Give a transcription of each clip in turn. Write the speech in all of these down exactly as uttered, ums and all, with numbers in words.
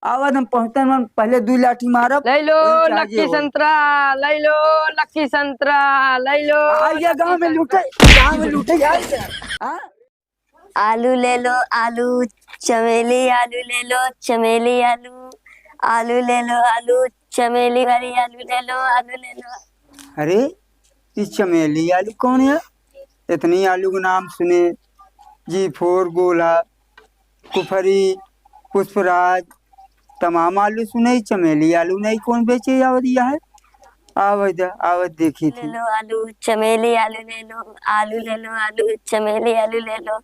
आवत हम पहुँचते मन पहले दुइ लाठी मारब, लई लो वही चार्ज लक्की हो। संतरा, लई लो लक्की संतरा, लई लो आ, ये लक्की गाँव में लूटे, संतरा। गाँव में लूटे यार। हाँ? आलू ले लो आलू, चमेली आलू ले लो, चमेली आलू, आलू ले लो आलू, चमेली वाली आलू ले लो, आलू ले लो। अरे, ई चमेली आलू कौन है? इतनी आलू के नाम सुने, जी फोर, गोला, कुफरी, पुष्पराज, तमाम आलू सुने, चमेली आलू नहीं, कौन बेचे आवत यह है? आवत, आवत देखी ले थी। लो आलू, चमेली आलू ले लो, आलू ले लो आलू, चमेली आलू ले लो,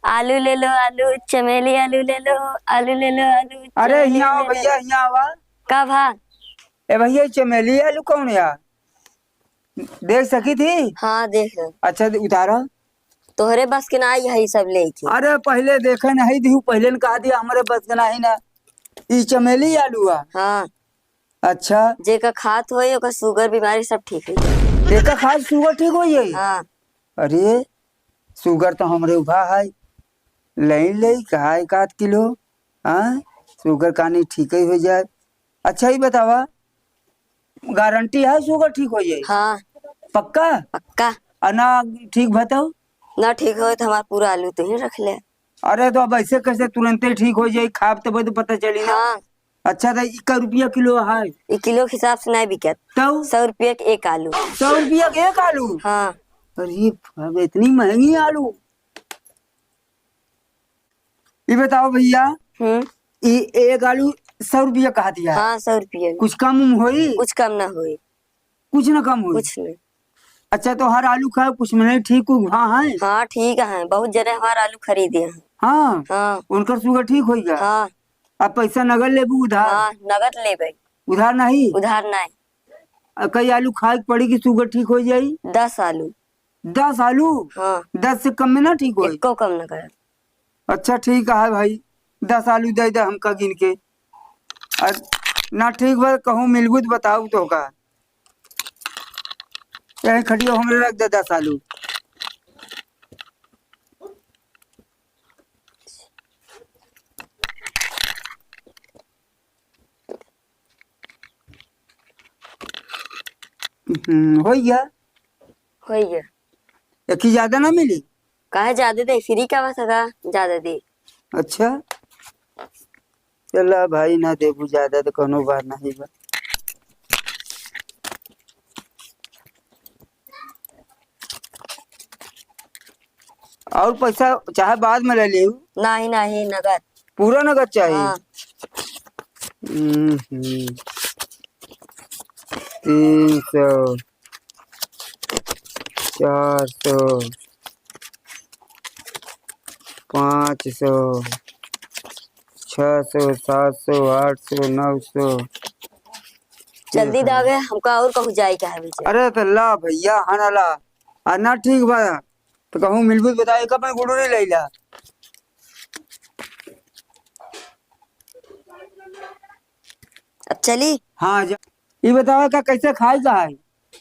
आलू ले लो आलू, चमेली आलू ले लो, आलू ले लो आलू, अरे, चमेली यहाँ आओ आलू ले भैया, लो। यहाँ आवा। का भा? ए भैया, ये चमेली आलू कौन है यार? देख सकी थी? हाँ, देख रहे। अच्छा, दे-, उतारा। तोहरे बस के ना आई है, सब ले थी। अरे, पहले देखे नहीं दिहू, पहले न कहा दिया, हमरे बस के नहीं ना। ई चमेली आलू है। हाँ। अच्छा। जेका खात होई, ओकर शुगर बीमारी सब ठीक होई। एका खात शुगर ठीक होई जाई? हाँ। अरे, शुगर तो हमरे उभा है, ले ले, कहा एक आध किलो, हाँ, शुगर कानी ठीक ही हो जाए। अच्छा, ही बतावा, गारंटी है शुगर ठीक हो जाई? हाँ। पक्का? पक्का। आ ना ठीक बताओ? ना ठीक होई तो हमार पूरा आलू तू ही रख ले। अरे, तो अब ऐसे कैसे तुरंते ठीक हो जाई? खाब तब तो पता चली ना। हाँ। अच्छा, तो ई कै रुपया किलो है? ई किलो के हिसाब से नहीं बिकत। तब? सौ रुपया के एक आलू। सौ रुपया के एक आलू? हाँ। अरे, अब इतनी महंगी आलू। ई बताओ भैया, हम्म। ई एक आलू सौ रुपया कहा दिया? हाँ, सौ रुपया। कुछ कम उम होई? कुछ कम ना होई। कुछ ना कम होई? कुछ नहीं। अच्छा, तो हर आलू खाए, कुछ में नहीं ठीक उभा है? हाँ, ठीक है, बहुत जने हमार आलू खरीदे हैं। हाँ? हाँ। उनकर शुगर ठीक होई गा? हाँ। अब पैसा नगद लेबू उधार? हाँ, नगद लेबे। उधार नहीं? उधार नहीं। आ, कई आलू खाए के पड़ी कि शुगर ठीक हो जाई? दस आलू। दस आलू? हाँ। दस से कम में ना ठीक होई? एको कम ना करे। अच्छा, ठीक है भाई, दस आलू दे दे हमका गिन के। और ना ठीक बा, कहूँ मिलबू तो बताऊ तो का। यही खटियो हमरे रख दे दस आलू। हम्म, होई गया। होई गया। एक ही ज्यादा ना मिली? काहे ज्यादा दे? फ्री का बस का ज्यादा दे? अच्छा, चला भाई, ना देबू ज्यादा तो कोनो बात नहीं बा। और पैसा चाहे बाद में ले लियो। नहीं, नहीं, नगद। पूरा नगद चाहिए? हाँ। हम्म, हम्म। तीन सौ, चार सौ, पाँच सौ, छह सौ, सात सौ, आठ सौ, नौ सौ। जल्दी दावे, हमका और कहूँ जाए के है बीच। अरे तो ला भैया, हाँ ना ला। आ ना ठीक बा, तो कहूँ मिलबू तो बताओ, एक अपन गुड़ू नहीं लैला। अब चली? हाँ, जा। ई बतावा का कैसे खाए का है?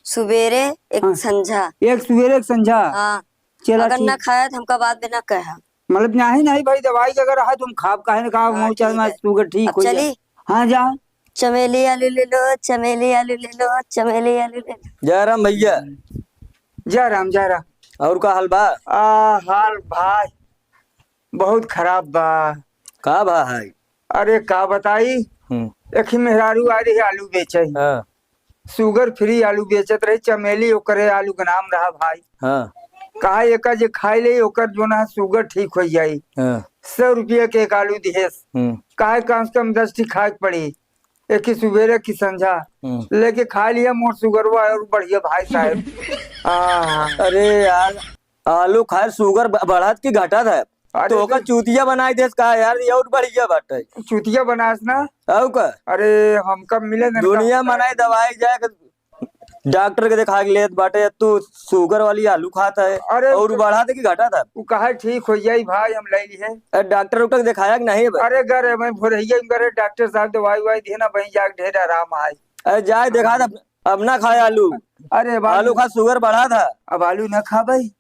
सुबेरे एक हाँ। संझा। एक सुबेरे एक संझा? हाँ। चला अगर ठीक। ना खाया तो हमका बाद में ना कहा। मतलब नहीं, नहीं भाई, दवाई के अगर है तो हम खाब काहे ना खाब, हाँ, मऊ चाहे ठीक मैं है। शुगर ठीक अब हो जाए। चली? हाँ, जा। चमेली आलू ले लो, चमेली आलू ले लो, चमेली आलू ले लो। जय राम भैया। जय राम, जय राम। और का हाल बा? आ, हाल भाई बहुत खराब बा। का बा है? अरे का बताई, हम्म। एक ही मेहरारू आ रही आलू बेचे। हाँ। शुगर फ्री आलू बेचत रही, चमेली ओकरे आलू के नाम रहा भाई। हाँ। कहा एका जे खाई ले ओकर जो ना शुगर ठीक हो जाई। हाँ। सौ रुपया के एक आलू दिहेस। हम्म। काहे कम से कम दस ठी खाए के पड़ी, एक ही सुबेरे की संझा। हम्म। लेके खा लिया मोर शुगरवा और बढ़िया भाई साहब। हाँ। अरे यार, आलू खाए शुगर ब-, बढ़त की घटत है? अरे तो ओकर तो चूतिया बनाई देस का यार, ये और बढ़िया बाटे। चूतिया बनास ना? और का? अरे हमका मिले ना दुनिया का? मनाई दवाई जाए के डॉक्टर के देखा के लेत बाटे, तू शुगर वाली आलू खात है अरे और तो बढ़त की घटत है? उ कहा ठीक हो जाई भाई, हम ले ली है। अरे डॉक्टर उक्टर के देखाया कि नहीं बे? अरे गरे मैं भोरहिया करे डॉक्टर साहब दवाई वाई दिए ना, वहीं जाके ढेर आराम आए। अरे जाए देखा दे, अब ना खाए आलू। अरे बाबू। आलू खा शुगर बढ़त है। अब आलू ना खा भाई।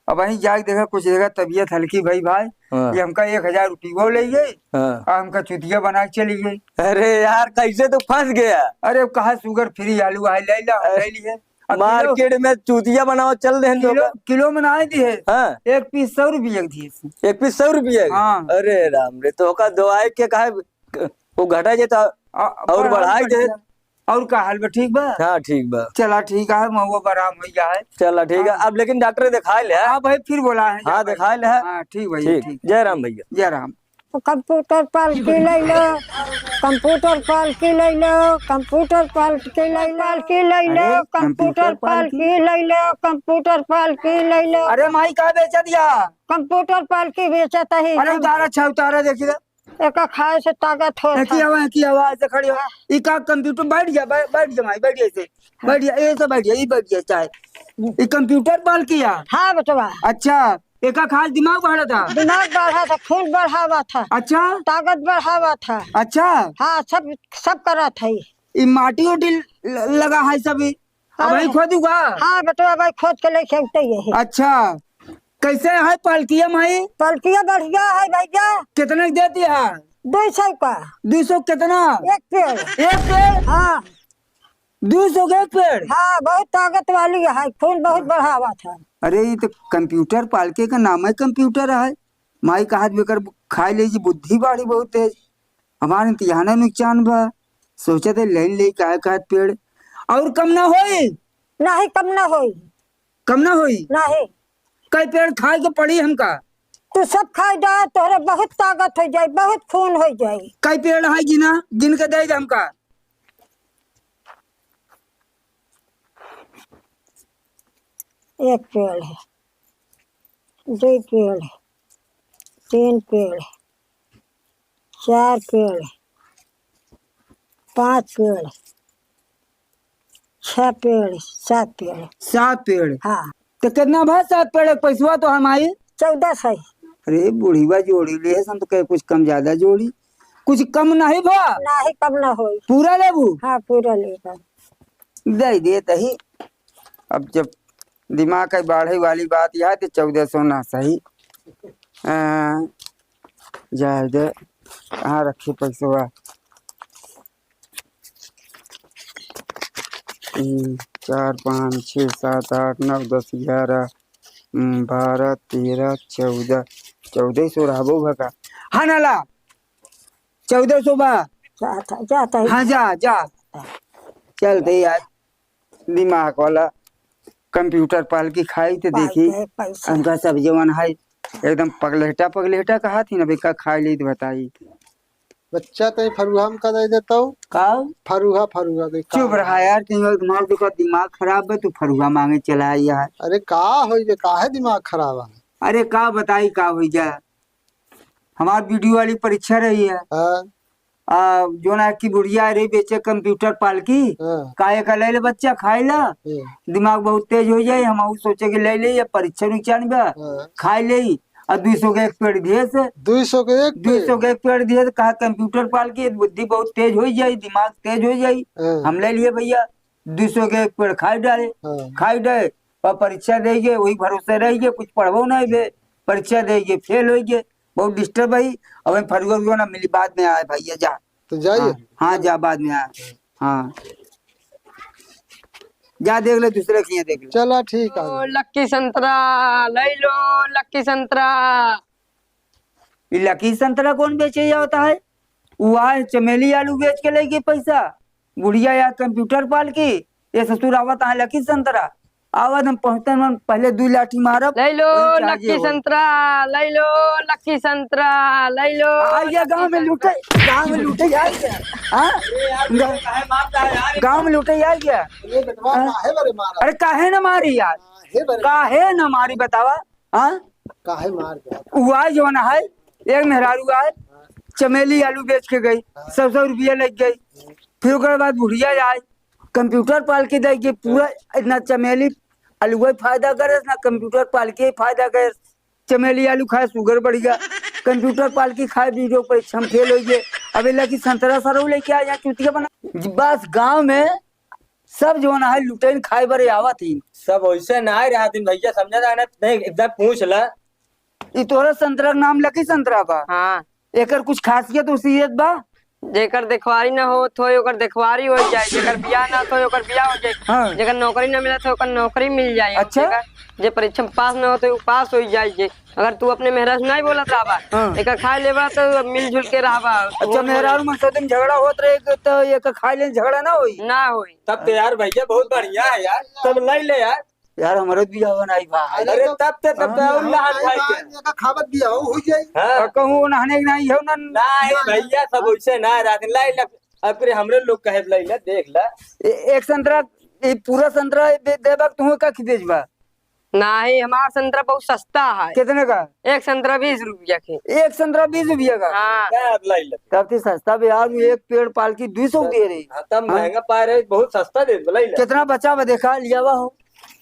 अब वहीं जाके देखा, कुछ देखा, तबियत हल्की भई भाई। हाँ। ये हमका एक हजार रुपया ले गई। हाँ। और हमका चुतिया बना के चली गई। अरे यार, कैसे तू फंस गया? अरे, कहा sugar free आलू है, ले ला, अरे, ले लिए। अब किलो मार्केट में चूतिया बनावा चल रहे हैं किलो, लोग। किलो में ना दिए। हाँ। एक पीस सौ रुपया के दिए। एक पीस सौ रुपया के? हाँ। अरे राम रे, तो ओका दवाई के काहे वो घटा जाता आ, और बढ़ाई दे। और का हाल बा, ठीक बा? हाँ, ठीक बा। चला, ठीक है, महुआ बराम हो गया है। चला, ठीक है। हाँ। अब लेकिन डॉक्टर दिखा ले। हाँ भाई, फिर बोला है, हाँ, जा भाई। दिखा ले। हाँ, ठीक भैया, ठीक। ठीक। जय राम भैया। जय राम। कंप्यूटर पालकी ले लो, कंप्यूटर पालकी ले लो, कंप्यूटर पालकी ले लो, पालकी ले लो, अरे, कंप्यूटर कंप्यूटर पालकी। पालकी ले लो, कंप्यूटर पालकी ले लो। अरे माई, का बेचा दिया? कंप्यूटर पालकी बेचत ही। अरे उतारा, अच्छा उतारा, देखी रे। एका खाए से ताकत होत है। एकी आवा, एकी आवा, ऐसे खड़ी हो। ई का कंप्यूटर, बैठ जा, बै-, बैठ जा माई, बैठ जा ऐसे। बैठ जा, ऐसे बैठ जा, ई बैठ जा चाहे। ई कंप्यूटर पालकी है? हाँ बेटवा। अच्छा, एका खास दिमाग बढ़ा था? दिमाग बढ़ा था, खून बढ़ावा था। अच्छा। ताकत बढ़ावा था। अच्छा। हाँ, सब, सब करा था ई। ई माटी उटी ल-, लगा है सब ई? अब अरे। वही खोदू का? हाँ बेटवा, भाई खोद के लेके अउते ही है। अच्छा, कैसे है पालकिया माई? पालकिया बढ़िया है भैया। कितने के देती है? दो सौ का। दो सौ कितना? एक पेड़। एक पेड़? हाँ। दो सौ के एक पेड़? हाँ, बहुत ताकत वाली है, खून बहुत बढ़ावा था। अरे, ये तो कंप्यूटर पालके का नाम है कंप्यूटर है। माई का हाथ बेकर खाए ले जी, बुद्धि बाढ़ी बहुत तेज। हमारे इम्तिहान नुकसान बा। सोचे थे लाइन ले काहे काहे पेड़। और कम ना होई? नहीं, कम ना होई। कम ना होई? नहीं। कई पेड़ खाए के पड़ी हमका? तू सब खाई जा, तोहरे बहुत ताकत हो जाई, बहुत खून हो जाई। कई पेड़ है गिना, गिन के दे दे हमका। एक पेड़ है, दो पेड़ है, तीन पेड़ है, चार पेड़, पाँच पेड़, छह पेड़, सात पेड़। सात पेड़? हाँ। तो कितना भा सात पेड़ के पैसवा तो हम आई? चौदह सौ। अरे बुढ़ीवा जोड़ी ले है, हम तो कहे कुछ कम ज्यादा जोड़ी, कुछ कम नहीं भा? नहीं, कम ना होई। पूरा लेबू? हाँ, पूरा लेबा। दे दे तही। अब जब दिमाग के बढ़े वाली बात यह है, तो चौदह सौ ना सही। हाँ, जाए दे। कहाँ रखी पैसवा? हम्म, चार, पाँच, छः, सात, आठ, नौ, दस, ग्यारह, हम्म, बारह, तेरह, चौदह, चौदह सौ रहबो भका। हाँ, ना ला, चौदह सौ बा। जाता, जाता है। हाँ, जा, जा। चल दे यार, दिमाग वाला कंप्यूटर पालकी खाई तो पाई देखी, दे पैसा। हमका सब जवन है एकदम पगलेटा, पगलेटा कहा थी ना, बेका खाई ली तो बताई। बच्चा तो फरुहा में का दे देता हूँ। का? फरुहा, फरुहा दे, का चुप रहा यार, कहीं और दिमाग देखा, दिमाग खराब है, तू फरुहा मांगे चला आया है। अरे का होई रे, काहे दिमाग खराब है? अरे का बताई का होई जा, हमार बीडीओ वाली परीक्षा रही है। हाँ। आ, जो ना कि बुढ़िया रही बेचे कंप्यूटर पालकी, हाँ। काहे का ले ले बच्चा खाए ला, हाँ। दिमाग बहुत तेज हो जाए, हम ऊ सोचे कि ले ले, ये परीक्षा नुकसान बा, हाँ। खाए ले, और दो सौ के एक पेड़ दिए से। दो सौ के एक दो सौ पेड़? के एक पेड़ दिए से, कहा कंप्यूटर पालकी, बुद्धि बहुत तेज हो जाई, दिमाग तेज हो जाई। हाँ। हम ले लिए भैया, दो सौ के एक पेड़ खाई डाले, हाँ। खाई डाले, और परीक्षा देइगे, वही भरोसे रहिगे, कुछ पढ़बो नहीं बे, परीक्षा देइगे, फेल होइगे, बहुत डिस्टर्ब है। अब हम फरुआ उरुआ ना मिली, बाद में आए भैया, जा। तो जाइए। हाँ, हाँ, जा, बाद में आए। हाँ, जा देख ले, दूसरे के यहाँ देख ले। चला, ठीक है। ओ, लक्की संतरा, ले लो, लक्की संतरा। ई लकी संतरा कौन बेचे जाता है? उ आए चमेली आलू बेच के लेके पैसा, बुढ़िया या कंप्यूटर पालकी, ये ससुर आवत है लकी संतरा। आवत हम पहुँचते मन पहले दू लाठी मारब, ले लो वही charge लकी होई। संतरा, ले लो लकी संतरा, ले लो आ, ये लकी गाँव में संतरा। लूटे, गाँव में लूटे जाए क्या? हाँ? अरे यार, गा-, काहे मारता है यार? गाँव में लूटे जाए क्या? अरे बेटवा, हाँ? काहे बरे मारा? अरे काहे ना मारी यार? काहे बरे? काहे ना मारी बतावा? हाँ? काहे मार दिया? उ आए जवन है, एक मेहरारू आए, हाँ। चमेली आलू बेच के गई, हाँ। सौ सौ रुपया लग गई। फिर ओकर बाद बुढ़िया आए, कंप्यूटर पालकी दे के पूरा हाँ। इतना चमेली आलू ही फायदा करे, ना कंप्यूटर पालकी ही फायदा करे। चमेली आलू खाए, sugar बढ़ गया, कंप्यूटर पालकी खाए, बीडीओ परीक्षा में फेल हो गए। अब इला की संतरा सरऊ लेके आ जाए, चूतिया बना। बस गाँव में सब जौन है लुटेन खाए बरे आवत ही। सब वैसे ना आए रहत ही भैया, समझा जाए ना, नहीं, एकदम पूछ ला। ई तोहरे संतरा के नाम लकी संतरा बा? हाँ। एकर कुछ खासियत उसियत बा? जेकर देखवारी ना होत होय, ओकर देखवारी हो जाए, जेकर बियाह ना होत होय, ओकर बियाह हो जाए, हाँ। जेकर नौकरी ना मिलत होय, ओकर नौकरी मिल जाए, अच्छा। जेकर, जे परीक्षा में पास ना होत होय, उ पास हो जाए, जे अगर तू अपने मेहरा से नहीं बोलत रहबा, हाँ। एकर खाए लेबा तो मिलजुल के रहबा। अच्छा, मेहरारू मन से दिन झगड़ा होत रहे तो एकर खाए ले झगड़ा ना होई? ना होई। तब तो यार भैया बहुत बढ़िया है यार, तब लाई ले यार। यार, हमरो बियाह बनाई भाई। अरे, अरे, तब ते, तब ते हाँ। और लहन भाई के। एका खाबत बियाह हो जाई। हाँ। और कहूँ नहाने के नहीं हो ना। नहीं भैया, सब वैसे ना रहत, लाई ला। अब रे हमरे लोग कहे लाई ला, देख ला। ए-, एक संतरा, ए पूरा संतरा दे-, देबा, तू का खी बेचबा? नहीं, हमार संतरा बहुत सस्ता है। कितने का? एक संतरा बीस रुपया के। एक संतरा बीस रुपया का? हाँ। का लाई ला? तब तो सस्ता भी यार, वो एक पेड़ पालकी दो सौ दे रही। हाँ, तब हाँ। महंगा पा रहे, बहुत सस्ता दे, लाई ला। कितना बचा बा देखा, लियावा हो।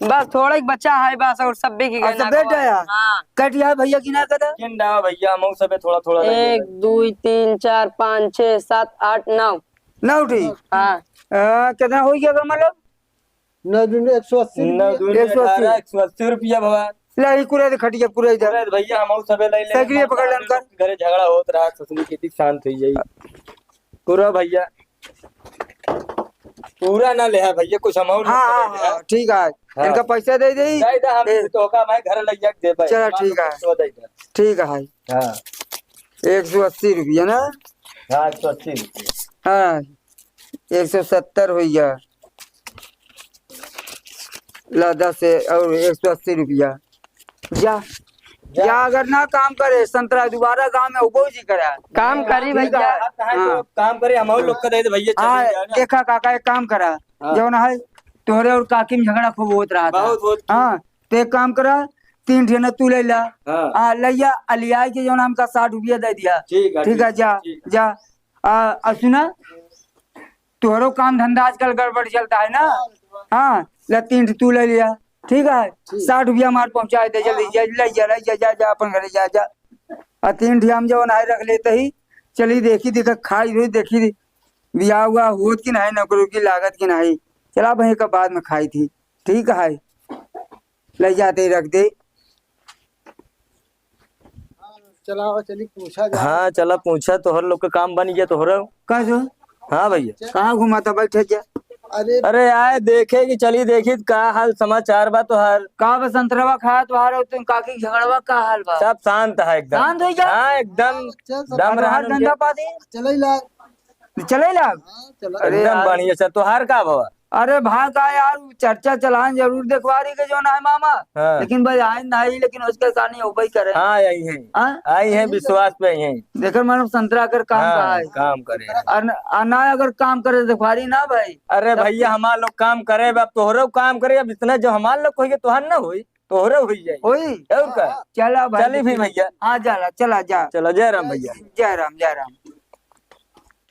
बस थोड़ा ही बचा है बस, और सब बिक गए और सब ना बेच गवा। गया? हाँ। कट गया भैया की ना कदा? किन डावा भैया, हम सबे थोड़ा थोड़ा रह एक, गए। दुई, तीन, चार, पाँच, छः, सात, आठ, नौ। नौ उठी? हाँ। आ, कितना हो गया अगर मतलब? नौ दूनी एक सौ अस्सी नौ रुपया। दूनी एक सौ अस्सी। अठारह, एक सौ अस्सी रुपया भवा। ले, ई कुरे दे खटिया, कुरे इधर। कुरे दे भैया, हम सबे ले ले। साइकिल पकड़ लेन कर। घरे झगड़ा होत रहा, ससुरी खेती शांत हो जाई। पूरा भैया, पूरा ना ले है भैया, कुछ amount हाँ, हाँ, हाँ, ठीक है। हाँ। इनका पैसा दे दे। दे दे, हम ए। तो का मैं घर ले जाके दे भाई। चला, ठीक है। पैसा दे दे। ठीक है। हाँ। एक सौ अस्सी रुपया ना? हाँ, एक सौ अस्सी रुपया। हाँ, एक सौ सत्तर हो गया। ला, दस है और एक सौ अस्सी रुपया। जा। जा। या अगर ना काम करे, संतरा दोबारा गाँव में उबो जी करा। काम करी ठीक भैया। है। हाँ, तो हाँ। काम करे, हम और लोग का दे दे भैया, चले हाँ, जाना। देखा काका, एक काम करा, हाँ। जौन है, तोहरे और काकी में झगड़ा खूब होत रहा था। बहुत होत। हाँ, तो एक काम करा, तीन ठे ना तू ले ला। हाँ। आ, लैया, अलियाई के जौन हमका साठ रुपया दे दिया। ठीक है, ठीक है, ठीक, जा, ठीक है। जा। आ, आ सुना, तोहरो काम धंधा आजकल गड़बड़ चलता है ना? हाँ, ले तीन ठे तू ले लिया, ठीक है? ठीक। साठ रुपया मार पहुँचाए दे, जल्दी जा, ले जा, ले जा, जा, जा, अपन घरे जा, जा। आ तीन ठे हम जवन आए रख लेते ही, चली देखी, देखा, खाई हुई, देखी, बियाह हुआ होत कि नहीं, नौकरी की लागत कि नहीं। चला भाई का बाद में खाई थी, ठीक है? ले जाते ही रख दे। चला, चली पूछा जाए। हाँ, चला पूछा, तोहर लोग का काम बन गया तोहरा। का जो? हाँ भैया। कहाँ घुमाता, बैठे जा। अरे अरे आए देखे कि चली देखी का हाल समाचार बा तोहार। का बस संतरवा खाया तोहार और तुम काकी झगड़वा का हाल बा? सब शांत है एकदम। शांत हो जा। हाँ एकदम। अच्छा, सब दम तोहार रहन उनके। धंधा पाती? चले ला। चले ला? हाँ, चला। अरे एकदम यार। बढ़िया से। तोहार का भवा? अरे भा का यार, चर्चा चलान जरूर देखवारी के जो ना है मामा, हाँ। लेकिन भाई आए नहीं, लेकिन उसके कहानी हो भाई करे। हाँ, आई हैं। हाँ? आई हैं, विश्वास पे आई हैं। देख मालूम संतरा कर काम हाँ, का है। काम करे। और न-, और ना अगर काम करे देखवारी ना भाई। अरे तब भैया, हमार लोग काम करे, अब तोहरो काम करे, अब इतना जो हमार लोग होइए, तोहर ना होई, तोहरो होई जाई। होई? और का? चला भाई। चली भी भैया। हाँ, जाला, चला जा। चला, जय राम भैया। जय राम, जय राम।